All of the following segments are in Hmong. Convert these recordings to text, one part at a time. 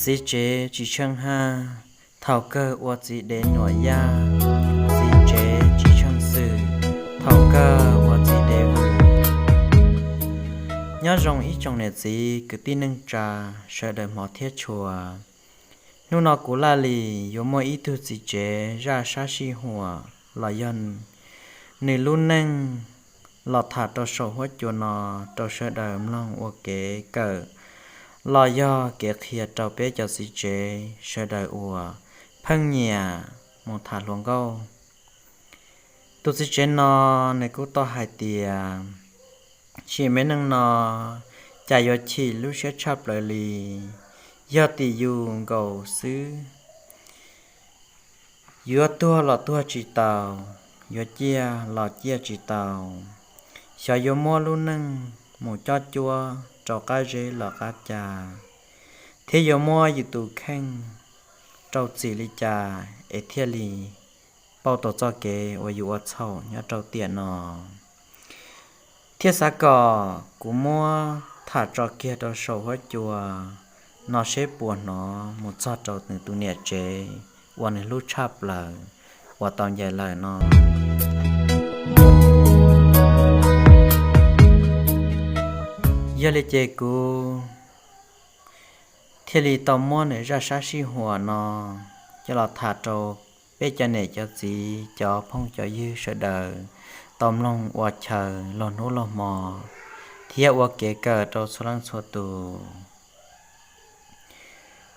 Txiv tsev tsis tsheej haj, thaum kawg ua txiv dev nuam yaj. Txiv tsev tsis tsheej xwm, thaum kawg ua txiv dev vwm. Nyob zoo ib tsoom niam txiv kwv tij neej tsa sawv daws hmov thiab tshua. Hnub no kuv Laj Lis yuav muaj ib tug txiv tsev zaj sab sij huam los yog nws lub neej los tham rau saum huab cua no rau sawv daws mloog ua kev kawm los yog kev qhia rau peb cov txiv tsev sawv daws uas pheej nyiam mus tham hluas nkauj. Tus txiv tsev no nws kuj tau hais tias, sim me neej no cas yuav chim lub siab tshaj plaws li, yog tim yus nkaus xwb. Yuav tuag los tuag tsis tau, yuav ciaj los ciaj tsis tau, xyov yuav muab lub neej mus cob cuab rau qab zeb los qab ca, thiab yuav muab yus tus kheej rau txim li cas es thiaj li pauj tau txoj kev uas yus ua txhaum nyob rau tiam no. Thiab xav kom kuv muab tham tso kiag rau saum huab cua no seb puas hnov mus txog rau nws tus niam tsev uas nws hlub tshaj plaws uas tau ncaim lawm no. Yog li ces kuv thiaj li tau muab nws zaj sab sij huam no coj los tham rau peb cov niam cov txiv cov phooj cov ywg sawv daws tau mloog ua chaw laug hnub laug hmo thiab ua kev kawm rau txhua leej txhua tus.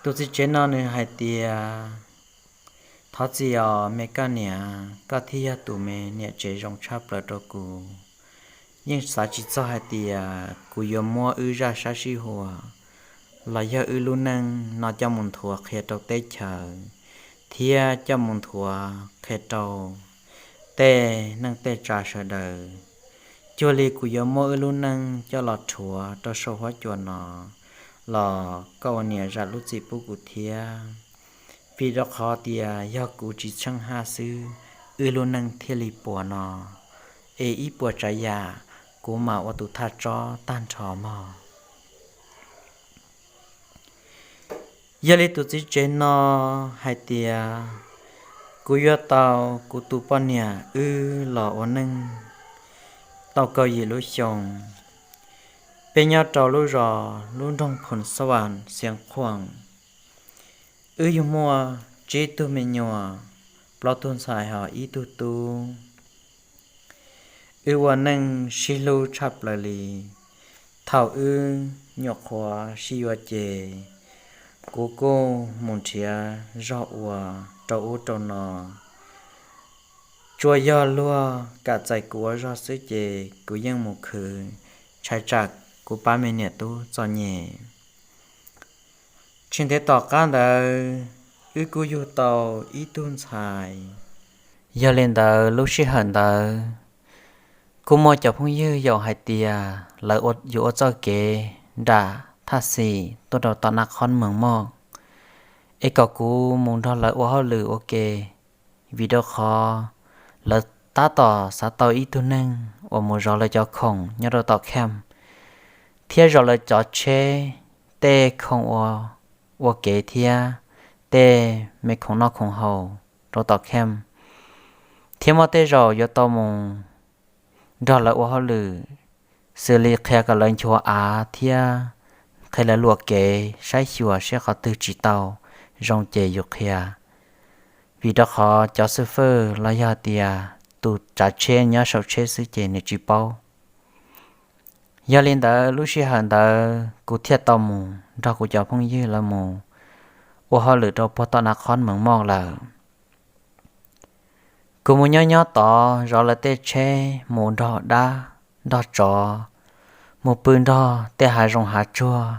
Tus txiv tsev no nws hais tias, thov txim os me koj niam, koj thiaj yog tus me niam tsev zoo tshaj plaws rau kuv. Yeej xav tsis txog hais tias kuv yuav muab wb zaj sab sij huam los yog wb lub neej no coj mus nthuav qhia rau teb chaws thiab coj mus nthuav qhia rau tej neej tej tsa sawv daws. Cuag li kuv yuav muab wb lub neej coj los rhuav rau saum huab cua no los koj ua niam zam lub txim pub kuv thiab. Vim rau qhov tias yog kuv tsis tsheej haj xwb, wb lub neej thiaj li puas no, es ib puas tsav yam kuv mam ua tus thaj tsob tag nrho mog. Yog li tus txiv tsev no hais tias, kuv yuav tau kuv tus poj niam wb los ua neej tau kaum yim lub xyoo. Peb nyob rau lub zos lub nroog Phoos Xab Vas Xiav Qhuam. Wb yug muaj tsib tug me nyuam, plaub tug ntxhais ho ib tug tub. Wb ua neej sib hlub tshaj plaws li. Thaum wb nyuam qhuav sib yuav ces kuv kuj mus nrhiav zog ua rau ub rau no. Tsuas yog luag kam txais kuv ua zog xwb ces kuv yeej mus khwv, tshais tsam kuv pab me niam tub txom nyem. Tsis ntev tom qab ntawd wb kuj yug tau ib tug ntxhais. Yog li ntawd lub sij hawm ntawd kuj muaj cov phooj ywg yaum hais tias lawv yuav ua txoj kev nram Thaj Xis tuaj rau tom Naj Qhob Mees Moj, es kom kuv mus nrog lawv ua hauj lwm ua ke, vim rau qhov lawv tab tom xav tau ib tug neeg uas mus zov lawv cov khoom nyob rau tom camp, thiab zov lawv cov tsheb, tej khoom ua, ua kev thiab tej me khoom noj khoom haus rau tom camp, thiab muaj tej zaum yuav tau mus nrog lawv ua hauj lwm, xws li qhia kom lawv nchuav av thiab qhia lawv luam kev, saib xyuas seb qhov twg tsis tau zoo ces yus qhia, vim rau qhov cov xwb fwj los yog tias tus tsav tsheb nyob saum tsheb xwb ces nws tsis paub. Yog li ntawd lub sij hawm ntawd kuv thiaj tau mus nrog kuv cov phooj ywg lawv mus ua hauj lwm rau puag tom Naj Qhob Mees Moj lawm. Kuv mus nyob nyob tod zov lawv tej tsheb, mus nrog dab nrog tsov, mus pw nrog tej hav zoov hav tsuag,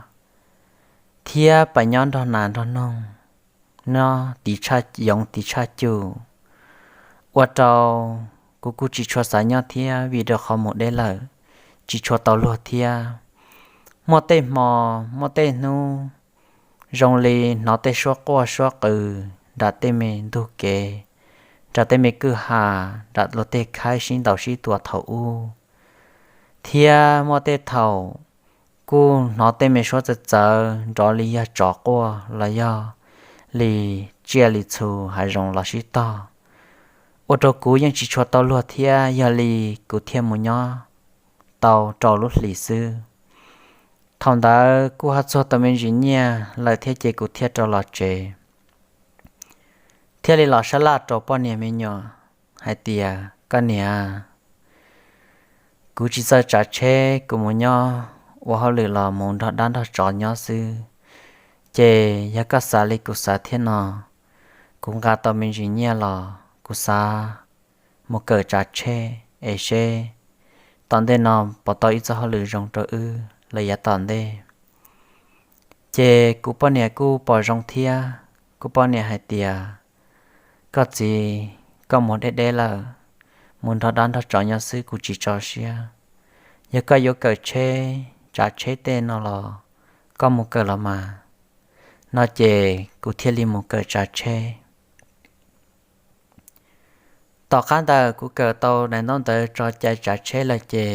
thiab pab nyob nrog nas nrog noog, nyob tiv tshaj yoov tiv tshaj cuj, ua rau kuv kuj tsis tshua xav nyob thiab vim rau qhov mus deb lawm, tsis tshua tau luag thiab. Muaj tej hmo, muaj tej hnub zoo li hnov tej suab quaj suab qw nram tej me ntug kev, nram tej me kwj ha, nram luag tej khaib sib ntaus sib tua thaum ub, thiab muaj tej thaum kuj hnov tej me suab txawv txawv nrov li yog tsov quaj los yog li tsiaj li txhu hav zoov los sib tog, ua rau kuv yeej tsis tshua tau luag thiab, yog li kuv thiaj mus nyob tau rau lub hlis xwb. Thaum ntawd kuj ho txog tau me ntsis nyiaj lawm thiab ces kuv thiaj rov los tsev, thiaj li los sab laj rau poj niam me nyuam hais tias, Koj niam, kuv tsis txawj tsav tsheb, kuv mus nyob ua hauj lwm los mus nrog dab nrog tsov nyob xwb, ces yog koj xav li kuv xav thiab no, kuv nqa tau me ntsis nyiaj los kuv xav mus kawm tsav tsheb es seb tom ntej no puas tau ib txoj hauj lwm zoo rau wb los yav tom ntej. Ces kuv poj niam kuj pom zoo thiab, kuv poj niam hais tias, Koj txiv, koj mus deb deb lawm, mus nrog dab nrog tsov nyob xwb kuv tsis tso siab. Yog koj yuav kawm tsheb, tsav tsheb tej no los koj mus kawm los mas. No ces kuv thiaj li mus kawm tsav tsheb. Tom qab ntawd kuv kawm tau daim ntaub ntawv tso cai tsav tsheb lawm ces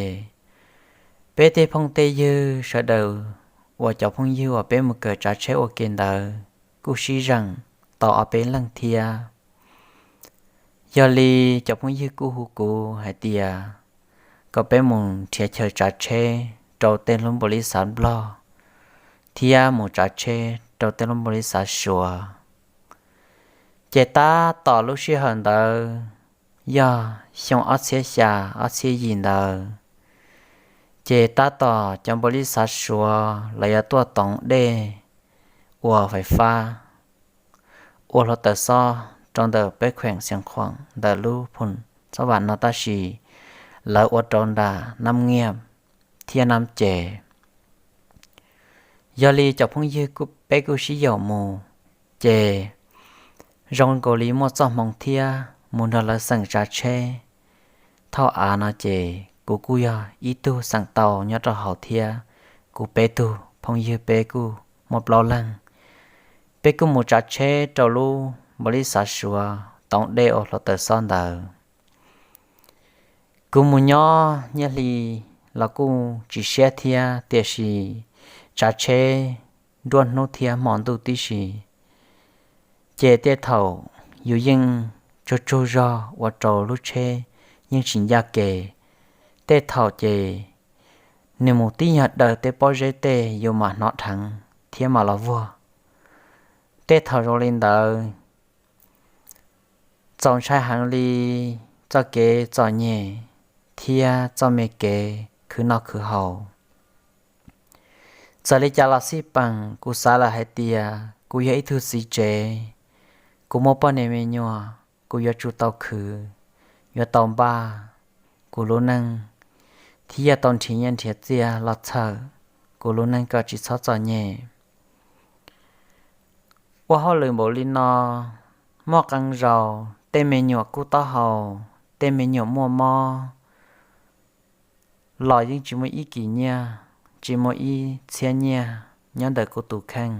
peb tej phooj tej ywg sawv daws uas cov phooj ywg uas peb mus kawm tsav tsheb ua ke ntawd kuj sib zeem tau ob peb leeg thiab. Yog li cov phooj ywg kuj hu kuv hais tias kom peb mus nrhiav chaw tsav tsheb rau tej lub npaum li xav Nplog thiab mus tsav tsheb rau tej lub npaum li xav Suav. Ces tab tom lub sij hawm ntawd yog xyoo ob txhiab xya ob txhiab yim ntawd, ces tab tom cov npaum li xav Suav los yog tuaj toov dej ua fais fab ua hluav taws xob rau ntawm peb kheem Xiav Khuam ntawm lub phum Txob Vam no tab sis lawv ua rau nram Nab Ngiaj thiab Nab Ces. Yog li cov phooj ywg peb kuj sib yaum mus, ces zoo nkaus li muaj txoj hmoo thiab mus nrog lawv xeem tsav tsheb. Thaum av no ces kuv kuj yog ib tug xeem tau nyob rau hauv thiab kuv peb tug phooj ywg peb kuj muaj plaub leeg. Peb kuj mus tsav tsheb rau lub npaum li xav Suav toov dej ua hluav taws xob ntawd. Kuv mus nyob nyiaj hli los kuj tsis siab thiab, tiam sis tsav tsheb nruab hnub thiab hmo ntuj tib si, ces tej thaum yus yeej tsaug tsaug zog ua rau lub tsheb yeej tsis ncaj kev. Tej thaum ces nws mus tib nyuag daws tej pob zeb tej yus mam hnov dheev thiab mam los vuag. Tej thaum zoo li ntawd txaus ntshai heev li txoj kev txom nyem thiab txoj me kev khwv noj khwv haus. Txawm li cas los xij peem, kuv xav lawm hais tias kuv yog ib tug txiv tsev, kuv muaj poj niam me nyuam, kuv yuav tsum tau khwv, yuav tau npaj kuv lub neej, thiab yuav tau nrhiav nyiaj nrhiav txiaj los txhawm kuv lub neej kom tsis txhob txom nyem. Ua hauj lwm npaum li no muaj qee zaus tej me nyuam kub taub hau, tej me nyuam muaj mob los yeej tsis muaj ib kis nyiaj, tsis muaj ib txhiab nyiaj nyob ntawm kuv tus kheej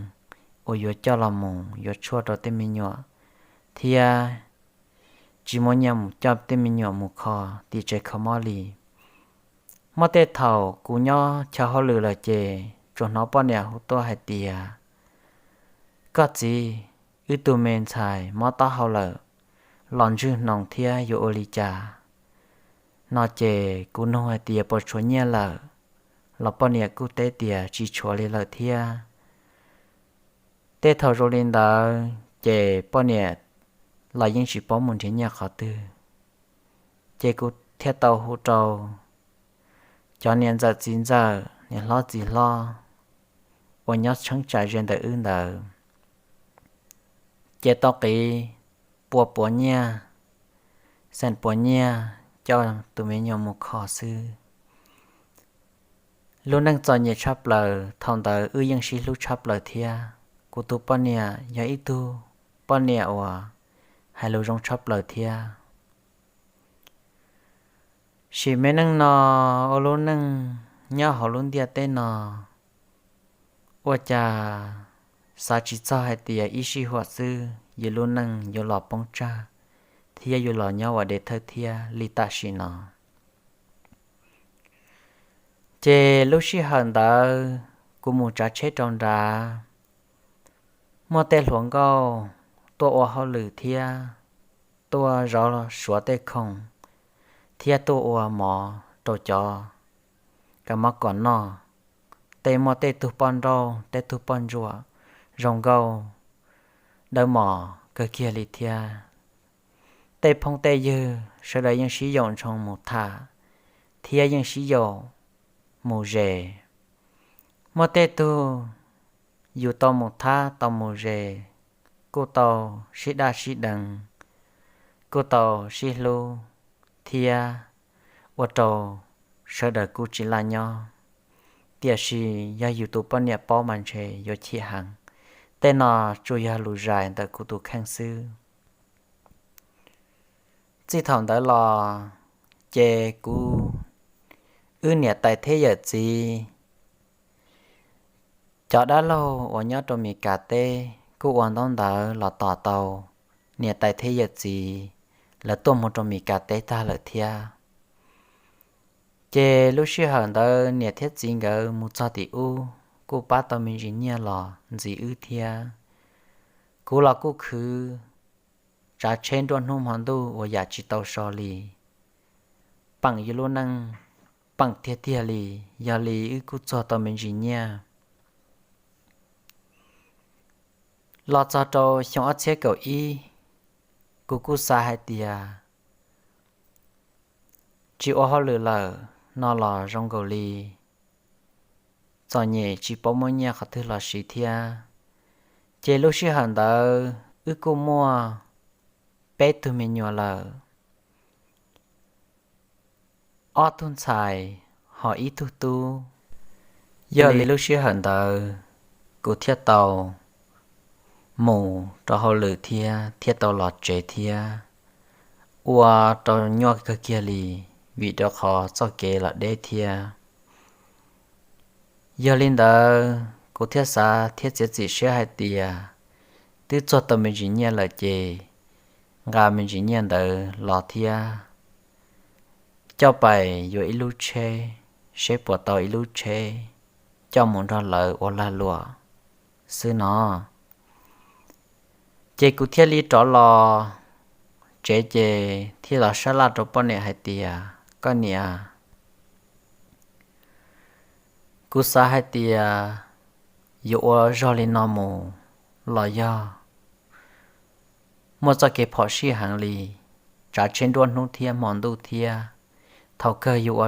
uas yuav coj los mus yuav tshuaj rau tej me nyuam, thiab tsis muaj nyiaj mus coj tej me nyuam mus kho tim tsev kho mob li. Muaj tej thaum kuv nyob chaw hauj lwm lawm ces tsuas hnov poj niam hu tuaj hais tias, Koj txiv, wb tug me ntxhais mob taub hau lawm, los ntswg hnoos thiab yuav ua li cas? No ces kuv nug hais tias puas tshuav nyiaj lawm, los poj niam kuj teb tias tsis tshuav li lawm thiab. Tej thaum zoo li ntawd ces poj niam los yeej tsis paub mus nrhiav nyiaj qhov twg, ces kuv thiaj tau hu rau cov niam ntxawm txiv ntxawm, niam hlob txiv hlob uas nyob tsheeb tsam ze ntawm wb ntawd, ces tau qiv pua puav nyiaj, xeem puav nyiaj coj tus me nyuam mus kho xwb. Lub neej txom nyem tshaj plaws, thaum ntawd wb yeej sib hlub tshaj plaws thiab. Kuv tus poj niam yog ib tug poj niam uas hais lus zoo tshaj plaws thiab. Sim me neej no ua lub neej nyob hauv lub ntiaj teb no, ua cas xav tsis txog hais tias ib sij huam xwb yus lub neej yuav los poob tsag thiab yuav los nyob ua dej thawj thiab li tam sim no. Ces lub sij hawm ntawd kuv mus tsav tsheb rau nrad, muaj tej hluas nkauj tuaj ua hauj lwm thiab tuaj zov suav tej khoom thiab tuaj ua mov rau cov kav mob kom noj. Tej muaj tej tug poj nrauj tej tug poj ntsuam zoo nkauj dawb mos kawg kiag li thiab. Tej phooj tej ywg sawv daws yeej sib yaum ntshoo mus tham thiab yeej sib yaum mus zes. Muaj tej tug yus tau mus thab tau mus zes kuj tau sib daj sib deev, kuj tau sib hlub thiab ua rau sawv daws kuj tsis laj nyob. Tiam sis yog yus tus poj niam paub mas ntshe yuav chim heev. Tej no tsuas yog lus zais ntawm kuv tus kheej xwb. Txij thaum ntawd los ces kuv, wb niam tais thiab yawm txiv, cov dab laug uas nyob rau Mes Kas teb kuj ua ntaub ntawv los tos tau niam tais thiab yawm txiv lawv tuaj mus rau Mes Kas teb tag lawm thiab. Ces lub sij hawm ntawd niam thiab txiv nkawd mus txog tim ub kuj pab tau me ntsis nyiaj los ntxiv wb thiab. Kuv los kuj khwv tsav tsheb nruab hnub hmo ntuj ua yam tsis tau so li, peem yus lub neej peem tiag tiag li, yog li wb kuj txuag tau me ntsis nyiaj. Los txog rau xyoo ob txhiab kaum ib, kuv kuj xav hais tias tsis ua hauj lwm lawm no los zoo nkaus li txom nyem tsis paub muab nyiaj qhov twg los siv thiab. Ces lub sij hawm ntawd wb kuj muaj peb tug me nyuam lawm, ob tug ntxhais ho ib tug tub. Yog li lub sij hawm ntawd kuv thiaj tau mus rau hauj lwm thiab thiaj tau los tsev thiab, ua rau nyuaj kawg kiag li vim rau qhov txoj kev los deb thiab. Yog li ntawd kuv thiaj xav thiab txiav txim siab hais tias twb txuag tau me ntsis nyiaj lawm ces nqa me ntsis nyiaj ntawd los thiab coj pais yuav ib lub tsheb, seb puas tau ib lub tsheb coj mus nrog lawv ua lag luam xwb no. Ces kuv thiaj li rov los tsev ces thiaj los sab laj rau poj niam hais tias, koj niam, kuv xav hais tias yuav ua zog li no mus los yog muaj txoj kev phom sij heev li, tsav tsheb nruab hnub thiab hmo ntuj thiab, thaum kawg yuav ua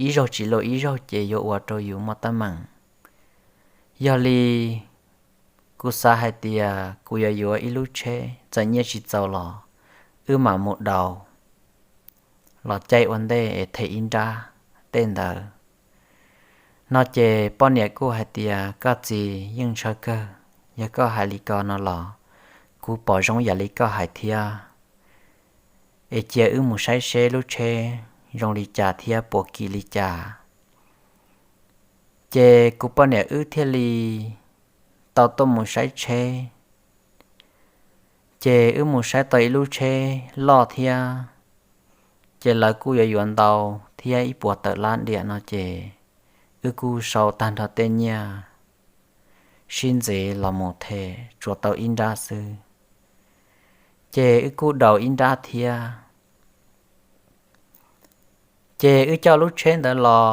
ib zaug tsis luag ib zaug ces yuav ua rau yus muaj teeb meem. Yog li kuv xav hais tias kuv yuav yuav ib lub tsheb, txawm nyiaj tsis txaus los wb mam mus daus los caij ua ntej es them ib nrab tej ntawd no ces poj niam kuj hais tias, koj txiv yeej ntshaw kawg, yog koj hais li ko no los kuv pom zoo yam li koj hais thiab, es cia wb mus saib seb lub tsheb zoo li cas thiab puas kim li cas. Ces kuv poj niam wb thiaj li tau tuaj mus saib tsheb. Ces wb mus saib tau ib lub tsheb loj thiab, ces lawv kuj yuav yuav ntau thiab ib puas tawm lab diam no ces wb kuj sau tag nrho tej nyiaj sib ntxiv los mus them tsuas tau ib nrab xwb, ces wb kuj daus ib nrab thiab. Ces wb coj lub tsheb ntawd los,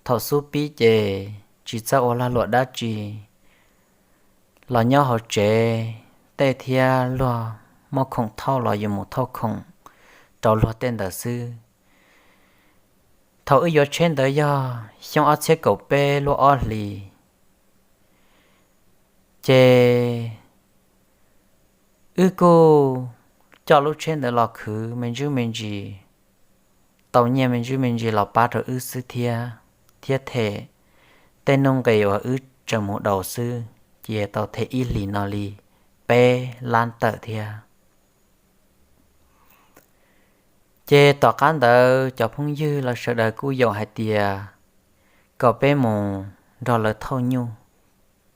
thaum xub pib ces tsis txawj ua lag luam dab tsi, los nyob hauv tsev, tej thiab luag muaj khoom thauj los yuav mus thauj khoom rau luag tej ntawd xwb. Thaum wb yuav tsheb ntawd yog xyoo ob txhiab kaum peb lub ob hlis, ces wb kuj coj lub tsheb ntawd los khwv me ntsis me ntsis, tau nyiaj me ntsis me ntsis los pab rau wb xwb thiab, thiab them tej nuj nqis uas wb tseem mus daus xwb, ces tau them ib hlis no li peb lab tawm thiab. Ces tom qab ntawd cov phooj ywg los sawv daws kuj yaum hais tias kom peb mus nrog lawv thauj nyuj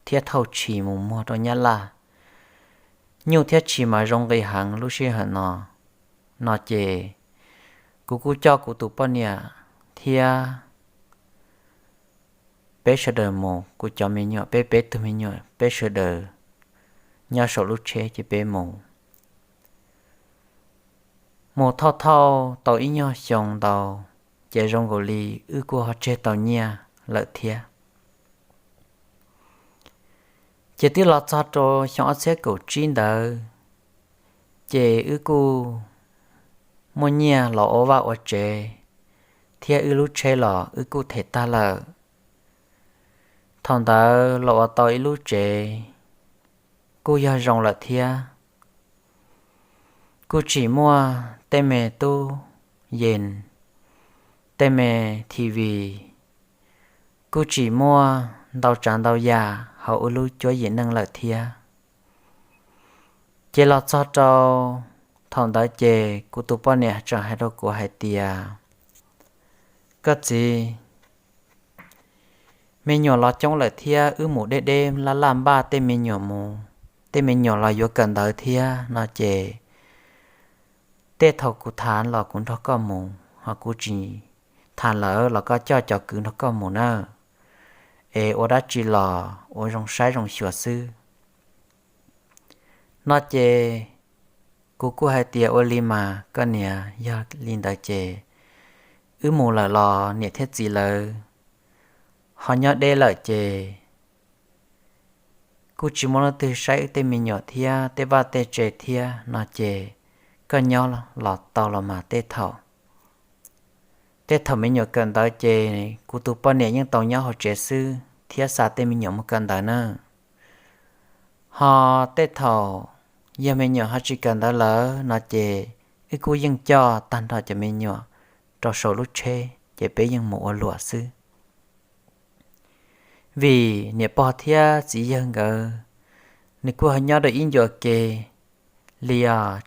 thiab thauj tshis mus muag rau Nyab Laj. Nyuj thiab tshis mas zoo nqis heev lub sij hawm no, no ces kuv kuj coj kuv tus poj niam thiab peb sawv daws mus, kuv cov me nyuam, peb peb tug me nyuam, peb sawv daws nyob saum lub tsheb ces peb mus. Mus thauj thauj tau ib nyuag xyoo ntau, ces zoo nkaus li wb kuj ho tseg tau nyiaj lawm thiab. Ces twb los txog rau xyoo ob txhiab kaum tsib ntawd, ces wb kuj muaj nyiaj los ua vaj ua tsev, thiab wb lub tsheb los wb kuj them tag lawm. Thaum ntawd los ua tau ib lub tsev kuj yog zoo lawm thiab. Kuj tsim muaj tej me tub yees, tej me T V, kuj tsim muaj ntau tsav ntau yam hauv wb lub cuab yim neej lawm thiab. Ces los txog rau thaum ntawd ces kuv tus poj niam tseem hais rau kuv hais tias, koj txiv, me nyuam los coob lawm thiab, wb mus deb deb laj laj npaj tej me nyuam mus, tej me nyuam los yuav kawm ntawv thiab no ces tej thaum kuv tham los kuv nrog koj mus, ho kuv tsis tham lawm los koj coj cov kwv nrog koj mus nawb, es ua dab tsi los ua zoo saib zoo xyuas xwb. No ces kuv kuj hais tias ua li mas koj niam, yog li ntawd ces wb mus lawm los niam thiab txiv lawv ho nyob deb lawm ces kuj tsis muaj leej twg saib wb tej me nyuam thiab tej vaj tej tse thiab no ces koj nyob los tau los mas tej thaum, tej thaum me nyuam kawm ntawv ces kuv tus poj niam yeej tau nyob hauv tsev xwb thiab xa tej me nyuam mus kawm ntawv na. Ho tej thaum yog me nyuam ho tsis kawm ntawv lawm no ces wb kuj yeej coj tag nrho cov me nyuam rau saum lub tsheb ces peb yeej mus ua luam xwb. Vim niam pog thiab txiv yawg nkawd nws kuj ho nyob rau ib ncua ke li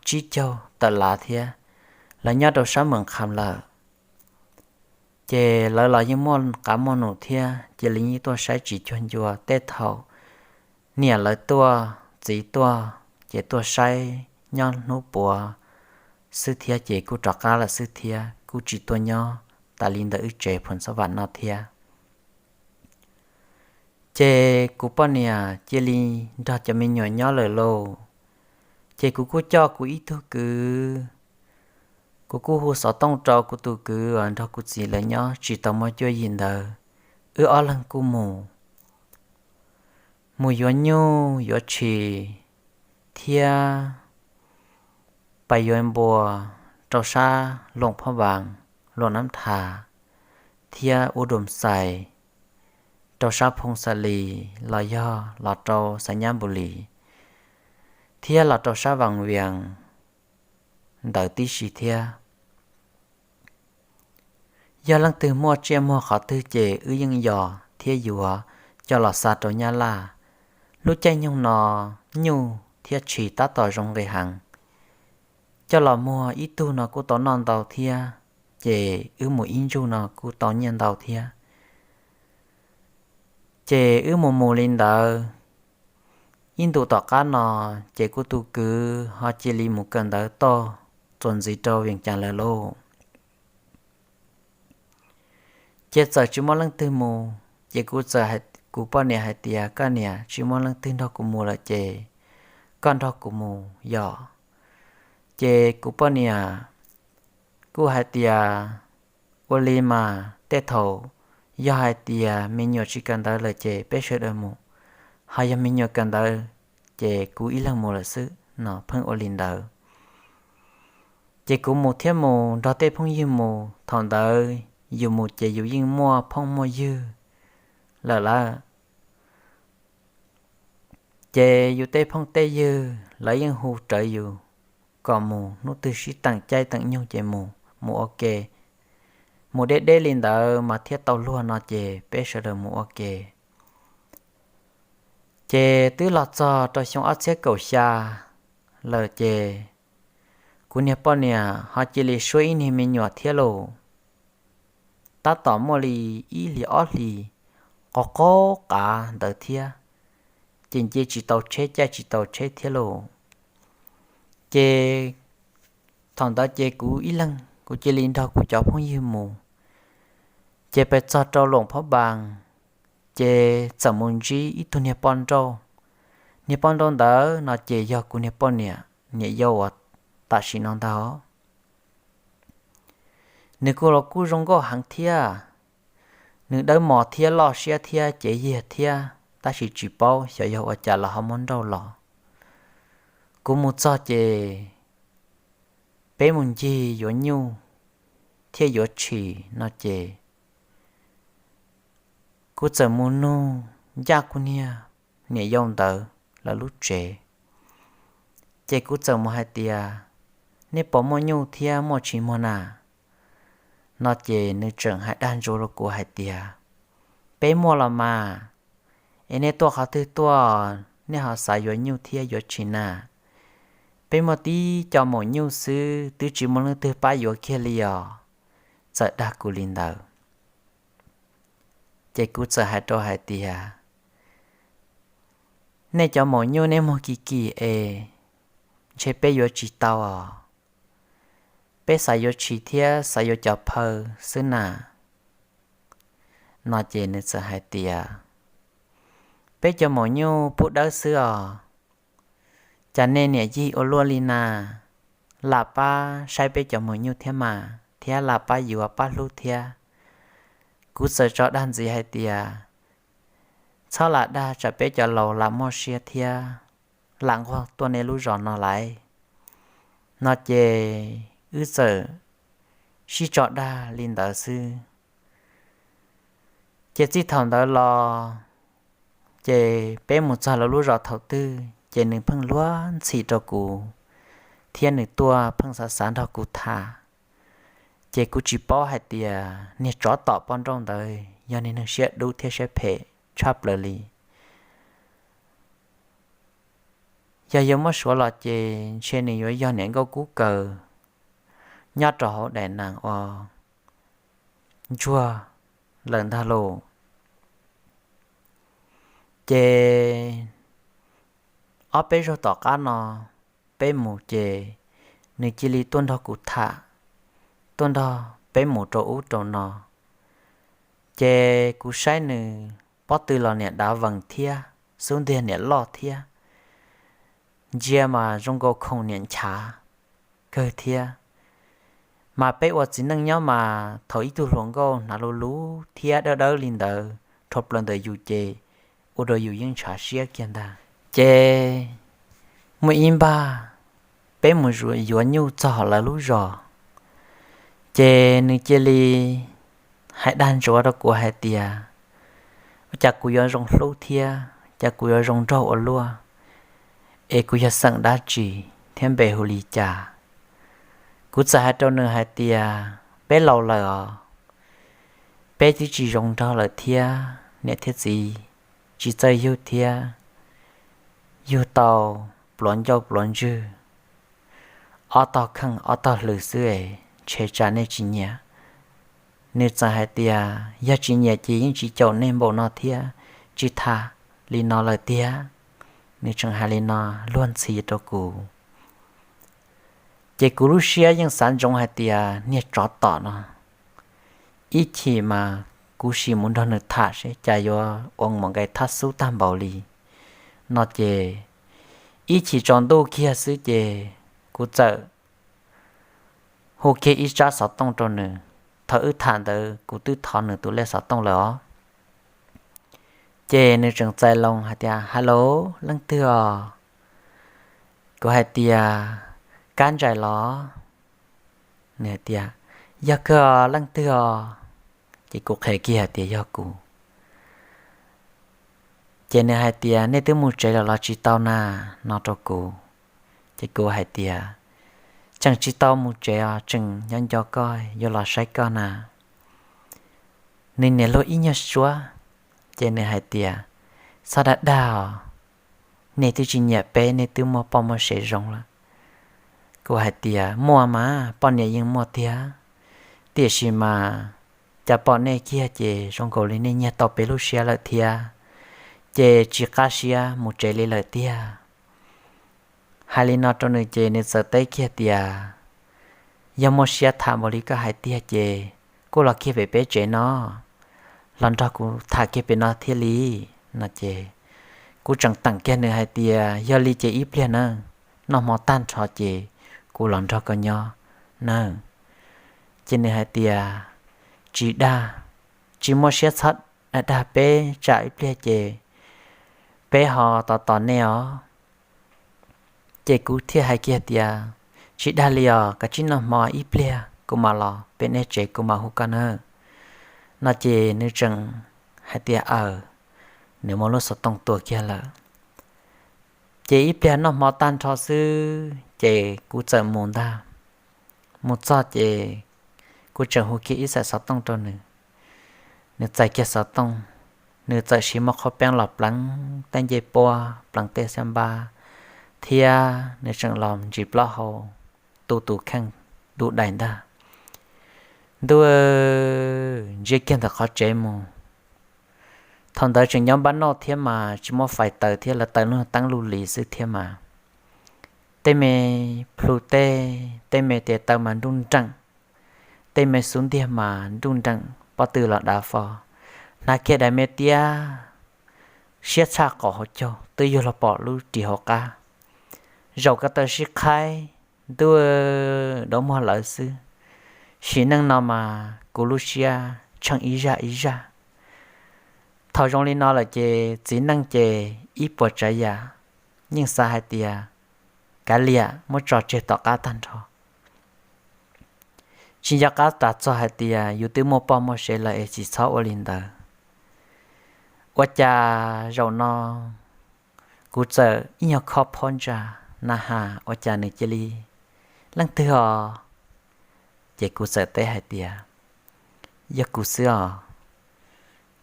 tsib caug tawm lav thiab, lawv nyob rau sab Moos Kham lawm. Ces lawv los yeej muaj qab muaj num thiab, cia li yeej tuaj saib tsis cuag ncua. Tej thaum niam lawv tuaj, txiv tuaj, ces tuaj saib nyob hnub puav xwb thiab ces kuj rov qab lawm xwb thiab, kuj tsis tuaj nyob tas li ntawm wb tsev Phoos Xab Vam no thiab. Ces kuv poj niam cia li nrog cov me nyuam nyob lawm lauj. Ces kuv kuj coj kuv ib tug kwv, kuv kuj hu xov tooj rau kuv tus kwv uas nrog kuv txiv lawv nyob tsis tau muaj cuab yim ntawd, wb ob leeg kuj mus, mus yuav nyuj yuav tshis thiab pais yuav npua rau sab Luam Phab Vaas, Luam Nab Thas thiab Ub Dum Xais, rau sab Phoo Xa Lis los yog los rau Xais Nyab Npus Lis thiab los rau sab Vaas Vias ntawd tib si thiab. Yog leej twg muaj tsiaj muag qhov twg ces wb yeej yos thiab yuav coj los xa rau Nyab Laj. Lub caij nyoog no nyuj thiab tshis tab tom zoo nqi heev, coj los muag ib tug no kuj tau noj ntau thiab, ces wb mus ib ntsug no kuj tau nyiaj ntau thiab. Ces wb mus mus li ntawd, ib ntus tom qab no ces kuv tus kwv ho cia li mus kawm ntawv toj txuas ntxiv rau Vias Cas lawm lauj. Ces txawm tsis muaj leej twg mus, ces kuv txawm, kuv poj niam hais tias, koj niam, tsis muaj leej twg nrog kuv mus lawm ces koj nrog kuv mus yom. Ces kuv poj niam kuj hais tias, ua li mas tej thaum yog hais tias me nyuam tsis kawm ntawv lawm ces peb sawv daws mus, ho yog me nyuam kawm ntawv ces kuv ib leeg mus lawm xwb no. Pheej ua li ntawd, ces kuv mus thiab mus nrog tej phooj ywg mus. Thaum ntawd yus mus ces yus yeej muaj phooj muaj ywg lawm lawm. Ces yus tej phooj tej ywg lawv yeej hu rawv yus kom mus hnub twg sib teem caij teem nyoog ces mus, mus ua ke, mus deb deb li ntawd mas thiaj tau luag no ces peb sawv daws mus ua ke. Ces twb los txog rau xyoo ob txhiab kaum xya lawm ces kuv niag poj niam ho cia li suab ib niag me nyuam thiab lauj. Tab tom muaj li ib hlis ob hlis qov qab ntawd thiab, ces nce tsis tau tsheb, caij tsis tau tsheb thiab lauj. Ces thaum ntawd ces kuv ib leeg kuv cia li nrog kuv cov phooj ywg mus. Ces pes txog rau Luam Phob Npas, ces txawm mus ntsib ib tug niag poj nrauj. Niag poj nrauj ntawd no ces yog kuv niag poj niam niam yau uas tam sim no ntag. Nws kuj los kuj zoo nkauj heev thiab, nws dawb mos thiab loj siab thiab cev yiag thiab, tab sis tsis paub xyov yog ua cas los ho muab nrauj los. Kuv mus txog ces peb mus ncig yuav nyuj thiab yuav tshis no ces kuv txawm mus nug ncaj kuv niag niam yau ntawd lawv lub tsev. Ces kuv txawm mus hais tias, nej puas muaj nyuj thiab muaj tshis muag na? No ces nws tseem hais dag ntsuav rau kuv hais tias, peb muaj los mas, es nej tuaj qhov twg tuaj, nej ho xav yuav nyuj thiab yuav tshis na? Peb muaj tib co maum nyuj xwb, twb tsis muaj leej twg pab yuav kiag li os. Txawm dag kuv li ntawd. Ces kuv txawm hais rau hais tias, nej cov maum nyuj nej muag kim kim es ntshe peb yuav tsis tau os. Peb xav yuav tshis thiab xav yuav cov phaw xwb na. No ces nws txawm hais tias, peb cov maum nyuj pub dawb xwb os. Cas nej niam yig ua luaj li na, lam pab saib peb cov maum nyuj thiab mas, thiab lam pab yuav pab hlub thiab. Kuv txawm tso dag ntxiv hais tias, txhob lam dag, tsam peb cov laus lam muaj siab thiab lam nquag tuaj nej lub zos no lawm. No ces wb txawm sib tso dag li ntawd xwb. Ces txij thaum ntawd los, ces peb mus txog lawv lub zos thaum twg ces nws pheej luag ntxhi rau kuv, thiab nws tuaj pheej xav xav nrog kuv tham. Ces kuv tsis paub hais tias niag tsov tom poj nrauj ntawd yog niag neeg siab dub thiab siab phem tshaj plaws li. Yog yuav muab suav los ces ntshe nws yuav yog niam nkauj kub kaws nyob rau hauv daim nees uas ntsuag lawm ntag lauj. Ces ob peb zaug tom qab no peb mus ces nws cia li tuaj nrog kuv tham, tuaj nrog peb mus rau ub rau no. Ces kuv saib nws pob tw los niam dav vees thiab, xub ntiag niam loj thiab, ntsia mas zoo nkaus khoom niam nchav kawg thiab. Mas peb ua txiv neej nyob mas thaum ib tug hluas nkauj hnav luv luv thiab dawb dawb li ntawd rho plaws ntawm yus ces ua rau yus yeej ntshav siab kiag ntag. Ces muaj ib npag peb mus yuav nyuj txog hauv lawv lub zos, ces nws cia li hais dag ntsuav rau kuv hais tias, ua cas kuv yuav zoo hlub thiab cas kuv yuav zoo nraug ua luaj, es kuv yog xeem dab tsi thiab npe hu li cas? Kuv txawm hais rau nws hais tias, peb laus lawm os, peb twb tsis zoo nraug lawm thiab, niam thiab txiv tsis txawj yug thiab, yug tau pluav ncauj pluav ntswg, ob tog kheej ob tog hlws xwb es ntshe tsam nej tsis nyiam. Nws txawm hais tias, yog tsis nyiam ces yeej tsis caum nej npaum no thiab, tsis tham li no lawm tiag. Nws tseem hais li no luag ntxhi rau kuv. Ces kuv lub siab yeej xav ntsoov hais tias niag tsov tom no, ib chim mas kuv sim mus nrog nws tham seb cas yuav ua mus nqes thab xub tag npaum li no. Ces ib chim tsaus ntuj kiag xwb ces kuv txawm hu kiag ib tsab xov tooj rau nws. Thaum wb tham ntawd kuv twb thov nws tus lej xov tooj lawm os. Ces nws tseem txais loo hais tias, hello, leej twg os? Kuv hais tias, kab ntsais los? Nws hais tias, yog kawg os, leej twg os? Ces kuv qhia kiag hais tias yog kuv. Ces nws hais tias, nej twb mus tsev lawm los tsis tau na? No rau kuv. Ces kuv hais tias, tseem tsis tau mus tsev os, tseem nyob nco koj yuav los saib koj na. Nws niam luag ib nyuag suab, ces nws hais tias, txhob dag dag os, nej twb tsis nyiam peb, nej twb muaj poj muaj sev zoo lawm. Kuv hais tias, muaj mas, poj niam yeej muaj tiag, tiam sis mas cas pom nej kiag ces zoo nkaus li nej nyiag tau peb lub siab lawm thiab, ces tsis qab siab mus tsev li lawm tiag. Hais li no rau nws ces nws txawm teb kiag tias, yog muaj siab tham npaum li koj hais tiag ces kuj los kiag pem peb tsev no. los nrog kuv tham kiag pem no thiaj li. No ces kuv tseem teem kiag nws hais tias, Yog li ces ib pliag na, noj hmo tag nrho ces kuv los nrog koj nyob nawb. Ces nws hais tias, Tsis dag, tsis muaj siab txhob dag peb, tsam ib pliag ces peb ho tos tos nej os. Ces kuv thiaj hais kiag tias, Tsis dag li os, kav tsij noj hmo ib pliag kuv mam los pem nej tsev kuv mam hu koj nawb. No ces nws tseem hais tias, Aws, nws muab lub xov tooj tua kiag lawm. Ces ib pliag noj hmo tag nrho xwb ces kuv txawm mus ntag. Mus txog ces kuv tseem hu kiag ib xaim xov tooj rau nws. Nws txais kiag xov tooj, nws txawm siv mov qhov peeb los pleev tej ncej puab, pleev tej xab npab, thiab nws tseem los ntsis plaub hau, tu tus kheej, tu dais ntag. Ntuj, ntsia kiag ntawm qhov tsev mus. Thaum ntawd tseem nyob npab noj thiab mas tsis muaj fais taws thiab, lawv taws lub teeb lub li xwb thiab mas. Tej me plhu teb, tej me tes taw mas nruj nreem, tej me xub ntiag mas nruj nreem, pob tw los dav fo. Hnav kiag daim me tiab siab tshaj qaum hauv caug twb yuav los pom lub ris hauv qab. Zaum ko taw sib qhaib, ntuj, dau muag lawv xwb. Sim neej no mas kuv lub siab tsheej ib zaj ib zaj. Thaum zoo li no lawm ces txiv neej ces ib puas tsav yam, yeej xav hais tias kav liam muab tso tseg tom qab tag nrho. Tsis nco qab tas txog hais tias yus twb muaj poj muaj sev lawm es tsis txhob ua li ntawd. Ua cas zaum no kuv txawm ib nyuag khob phob ntsa, na has ua cas nws cia li, Leej twg os? Ces kuv txawm teb hais tias, Yog kuv xwb os.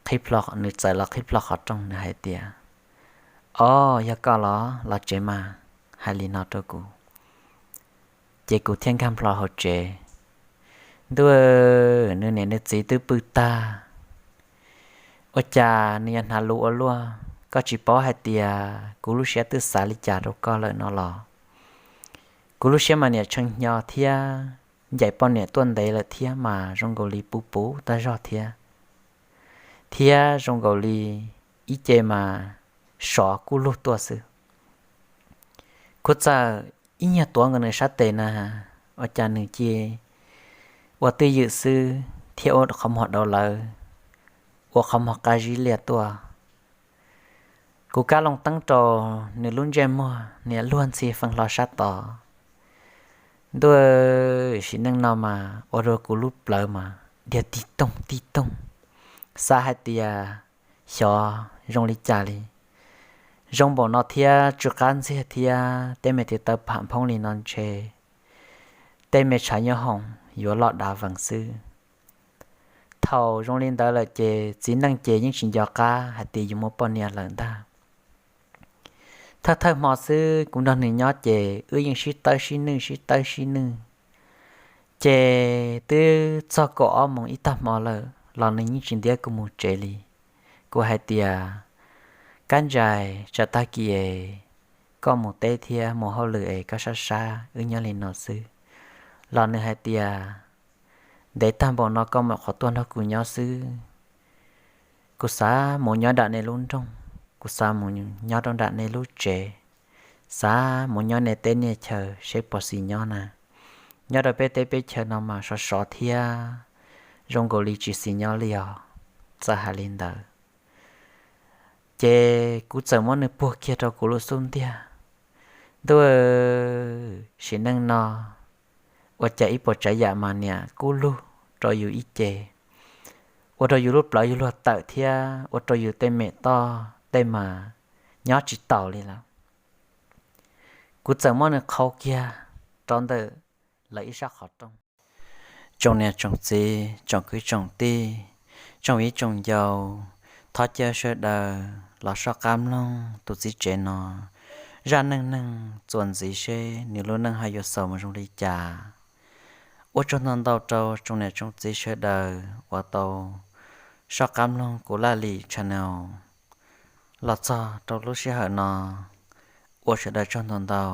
Qhib plho, nws txawm los qhib plho qhov rooj, nws hais tias, Os, yog koj los, los tsev mas. Hais li no rau kuv. Ces kuv thiaj nkag plho hauv tsev. Ntuj, nws niam nws txiv twb pw tag, ua cas nws yuav hnav lus ua luaj? Koj tsis paub hais tias kuv lub siab twb xav li cas rau koj lawm no los? Kuv lub siab mas niam tshee hnyo thiab, ncaim poj niam tuaj ntev lawm thiab mas zoo nkaus li puv puv tag zog thiab. Thiab zoo nkaus li ib ce mas sov kuj lug tuaj xwb. Kuv txawm ib nyuag tuav nkaus nws sab tes na, ua cas nws cia ua twj ywm xwb thiab ua qhov muag dau lawv, ua qhov muag qab zib liaj tuaj. Kuv kab loo teeb rau nws lub ntsej muag, niam luag ntxhi feej hlo sab tod. Ntuj, sim neej no mas ua rau kuv lub plawv mas dhia tij toog tij toog, xav hais tias xyov zoo li cas li. Zoo npaum no thiab tsw qab ntxiag thiab, tej me tes taw pham phoob li no ntshe tej me tshav nyob hoom yuav loj dav vees xwb. Thaum zoo li ntawd lawm ces txiv neej ces yeej tsis nco qab hais tias yus muaj poj niam lawm ntag. Thawj thawj hmo xwb kuv nrog nws nyob ces wb yeej sib tawb sib nwj sib tawb sib nwj. Ces twb txog kaum ob moos ib tag hmo lawm los nws yeej tsis ntiab kuv mus tsev li. Kuv hais tias, Kab ntsais, tsam tag kis es koj mus teb thiab mus hauj lwm es koj sab sab wb nyob li no xwb. Los nws hais tias, Ntev tag npaum no koj mam qhuav tuaj nrog kuv nyob xwb. Kuv xav mus nyob nram nej lub nroog, kuv xav mus nyob rau nram nej lub tsev, xav mus nyob nej teb nej chaw seb puas xis nyob na. Nyob rau peb teb peb chaw no mas sov sov thiab, zoo nkaus li tsis xis nyob li os. Txawm hais li ntawd, ces kuv txawm muab nws puag kiag rau kuv lub xub ntiag. Ntuj, sim neej no ua cas ib puas tsav yam mas niam kub lug rau yus ib ce, ua rau yus lub plawv yuav luag tawm thiab ua rau yus tej me toj tej mas nyob tsis taus li lawm. Kuv txawm muab nws qhau kiag rau ntawm lawv ib sab qhov rooj. Tsoom niam tsoom txiv, tsoom kwv tsoom tij, tsoom viv tsoom ncaus, thov caw sawv daws los soj qab mloog tus txiv tsev no zaj neej neeg txuas ntxiv seb nws lub neej ho yuav xaus mus zoo li cas. Ua tsaug ntau ntau rau tsoom niam tsoom txiv sawv daws uas tau soj qab mloog kuv Laj Lim channel los txog rau lub sij hawm no. Ua sawv daws tsaug ntau ntau.